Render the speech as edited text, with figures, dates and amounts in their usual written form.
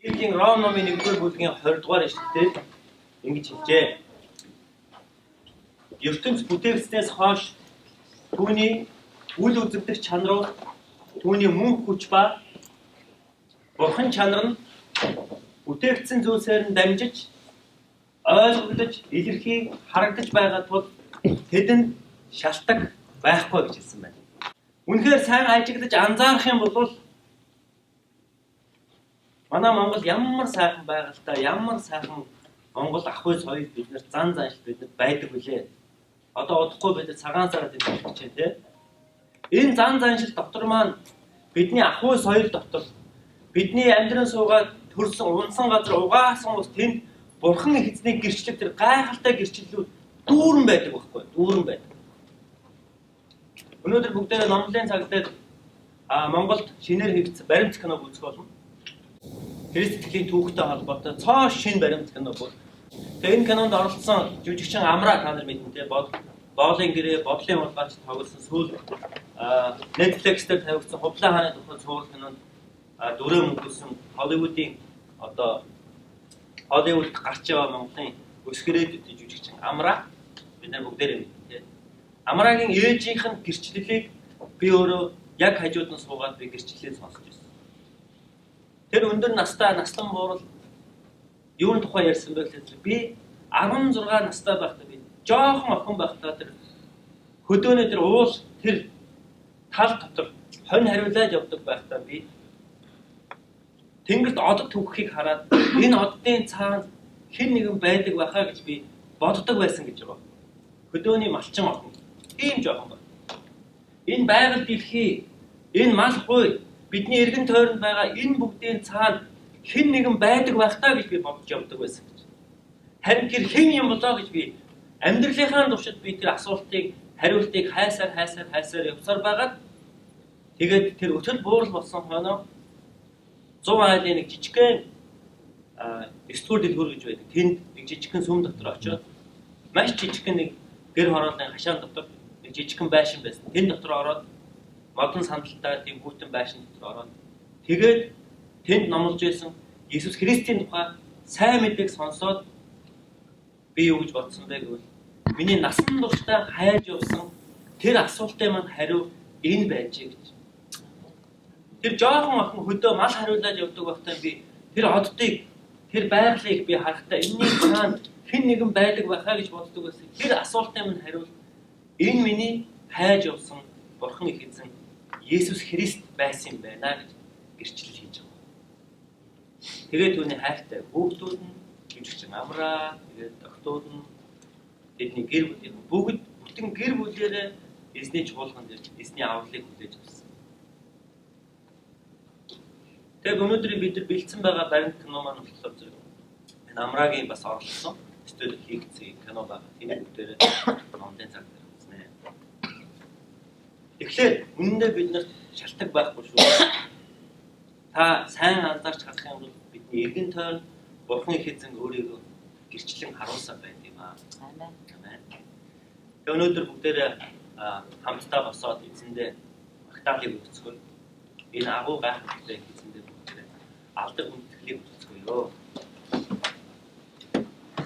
Библийн Ром номын 1-р бүлгийн 20 дугаар эшлэлдэр ингэж хэлжээ. Ертөнц бүтээгдснээс хойш түүний үл үзэгдэх чанарууд, түүний мөн хүч ба Бурхан чанар нь бүтээгдсэн зүйлсээр нь дамжиж ойлгогдож, илэрхий харагдаж байгаа тул тэдэнд шалтаг байхгүй гэж хэлсэн байна. Үнэхээр сайн ажиглаж анзаарах юм бол манай Монгол ямар сайхан байгальтай, ямар сайхан Монгол ахуй соёл биднэрт зан заншил бидэнд байдаг билээ. Одоо удахгүй бид цагаан сараар тэмдэглэх гэж байна, тийм. Энэ зан заншил дотор маань бидний ахуй соёл дотор бидний амьдран суугаад төрсөн унсан газар угаасан ус тэнд Бурхан их эзний гэрчлэг тэр гайхалтай гэрчлэлүүд дүүрэн байдаг байхгүй, дүүрэн байдаг. Өнөөдөр бүгдээрээ номлын цаг дээр Монголд шинээр хийгдсэн баримт киног үзэх болно. Христ итгэлийн түүхтэй холбоотой цоо шин баримт кино бүр. Тэгээ энэ кинонд оролцсон жүжигчин Амра та нар мэднэ те, боолын гэрээ, бодлын хулгайч тоглосон, сүүл Netflix дээр тавигдсан Хублай хааны тухай цуврал кинонд дүрээ мөнгөсөн Холливуудын одоо Холливуд гарч яваа Монголын өсгөрөөд жүжигчин Амра бид нар бүгдээрээ мэднэ те. Амрагийн ээжийнх нь гэрчлэлийг би өөрөө яг хажууд нь суугаад би гэрчлэлээ сонсож байсан. Тэр өндөр настай наслан буурал юун тухай ярьсан бэ гэхээр би 16 настай байхдаа, би жоохон охин байхдаа тэр хөдөөний тэр уул тэр тал дотор хонь хариулаад явдаг байхдаа би тэнгэрт одод түгхийг хараад энэ оддын цаана хэн нэгэн байдаг байхаа гэж би боддог байсан гэж байгаа. Хөдөөний малчин охин. Тийм жоохон байна. Энэ байгаль дэлхий, энэ мал хуй, бидний эргэн тойронд байгаа энэ бүгдийн цаана хэн нэгэн байдаг байх таа гэж би бодож явдаг байсан гэж. Харин тэр хэн юм болоо гэж би амьдралынхаа туршид би тэр асуултыг хариултыг хайсаар хайсаар хайсаар явсаар байгаад тэгээд тэр өтөл буурал болсон хойноо 100 айлын нэг жижигхэн 9-р дэлгүүр гэж байдаг. Тэнд нэг жижигхэн сүм дотор очиод маш жижигхэн нэг гэр хорооллын хашаан дотор нэг жижигхэн байшин байсан. Тэн дотор ороод модон сандалтай тийм хүйтэн байшин дотор ороод тэгээд тэнд номлож байсан Иесус Христийн тухай сайн мэдээг сонсоод би юу гэж бодсон бэ гэвэл миний насан туршдаа хайж явсан тэр асуултын маань хариу энэ байжээ гэж. Тэр жоохон охин хөдөө мал хариулаад явдаг байхдаа би тэр оддыг, тэр байгалыг би харахтаа энэний цаана хэн нэгэн байдаг байхаа гэж боддог байсан. Тэр асуултын минь хариулт энэ миний хайж явсан Бурхан их эзэн Есүс Христ байсан юм байна гэж гэрчлэл хийж байгаа. Тэгээд түүний хайртай хүүхдүүд нь, жүжигчин Амраа, тэгээд охтууд нь, тэдний гэр бүлийн бүгд бүтэн гэр бүлээрээ эзний чуулганд ирж эзний авралыг хүлээж авсан. Тэгээд өнөөдөр бид нар бэлдсэн байгаа баримт кино маань болохоор зэрэг энэ Амрагийн бас оролцсон студид хийгдсэн кино байгаа. Тэнийг бүгдээрээ номлын цаг дээр үзнэ. Тэгэхээр үнэндээ бид нарт шалтаг байхгүй шүү. Та сайн анзаарч харах юм бол бидний эргэн тойрон Бурхан их эзэн өөрийгөө гэрчлэн харуулсан байт юм аа. Амен. Амен. Тэгээ өнөөдөр бүгдээрээ хамтдаа босоод эзэндээ магтаалыг өгцгөөе. Энэ агуу гайхалтай эзэндээ бүгдээрээ алдар хүндэтгэлийг өгцгөөе.